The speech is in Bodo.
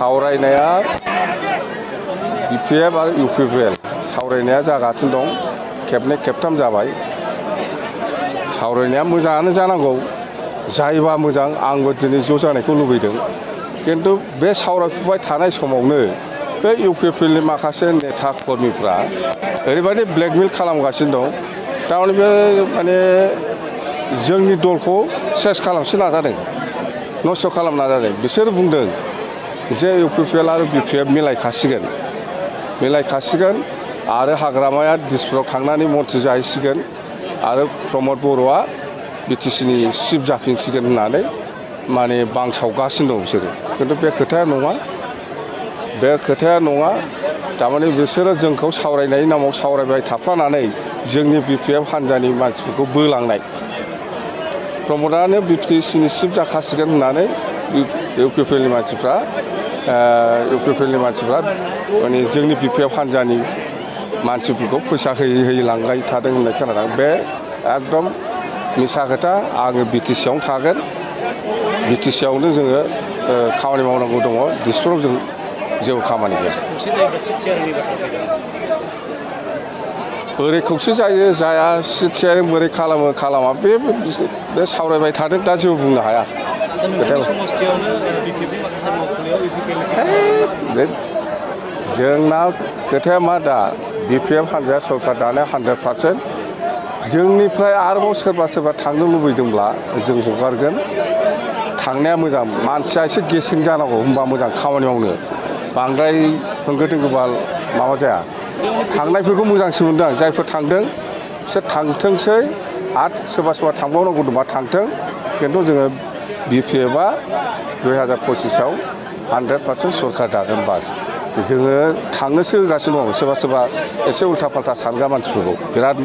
सावरायनाया BPF आरो UPPL सावरायनाया जागासिनो दं खेबनै खेबथाम जाबाय सावरायनाया मोजाङानो जानांगौ जायोबा मोजां आंबो दिनै ज' जानायखौ लुबैदों किन्तु बे सावरायफुबाय थानाय समावनो बे UPPLनि माखासे नेता कर्मिफ्रा ओरैबायदि ब्लेकमेल खालामगासिनो दं थारमाने बे माने जोंनि दलखौ सेस खालामनो नाजादों नस्थ' खालामनो नाजादों बिसोर बुंदों जे UPPL आरो BPF मिलायखासिगोन आरो हाग्रामाया दिसपुराव थांनानै मन्थ्रि जाहैसिगोन आरो प्रमद बर'आ BTCनि चिफ जाफिनसिगोन होननानै माने बांसावगासिनो दं बिसोरो किन्तु बे खोथाया नङा थारमाने बिसोरो जोंखौ सावरायनायनि नामाव सावरायबाय थाफ्लानानै जोंनि BPF हान्जानि मानसिफोरखौ बोलांनाय प्रमदानो BTCनि चिफ जाखासिगोन होननानै UPPLनि मानसिफ्रा माने जोंनि BPF हान्जानि मानसिफोरखौ फैसा होयै लांबाय थादों होननाय खोनादों बे एकदम मिसा खोथा आङो BTCआवनो थागोन BTCआवनो जोङो खामानि मावनांगौ दङ दिसपुराव जों जेबो खामानि गैया बोरै खौसे जायो जाया सिट शेयारिं बोरै खालामा बे सावरायबाय थादों दा जेबो बुंनो हाया जोंना खोथाया मा दा BPF हान्जाया सरकार दानाया 100% जोंनिफ्राय आरोबाव सोरबा थांनो लुबैदोंब्ला जों हगारगोन थांनाया मोजां मानसिया एसे गेसें जानांगौ होमबा मोजां खामानि मावनो बांद्राय होंगो दोंगोबा माबा जाया थांनायफोरखौ मोजांसो मोनदों जायफोर थांदों बिसोर थांथोंसै आरो सोरबा थांबावनांगौ दंबा थांथों किन्तु जोङो BPFआ 2025आव 100% सरकार दागोन बास जोङो थांनोसो होगासिनो दं सोरबा एसे उल्था फाल्था सानग्रा मानसिफोरखौ बिराद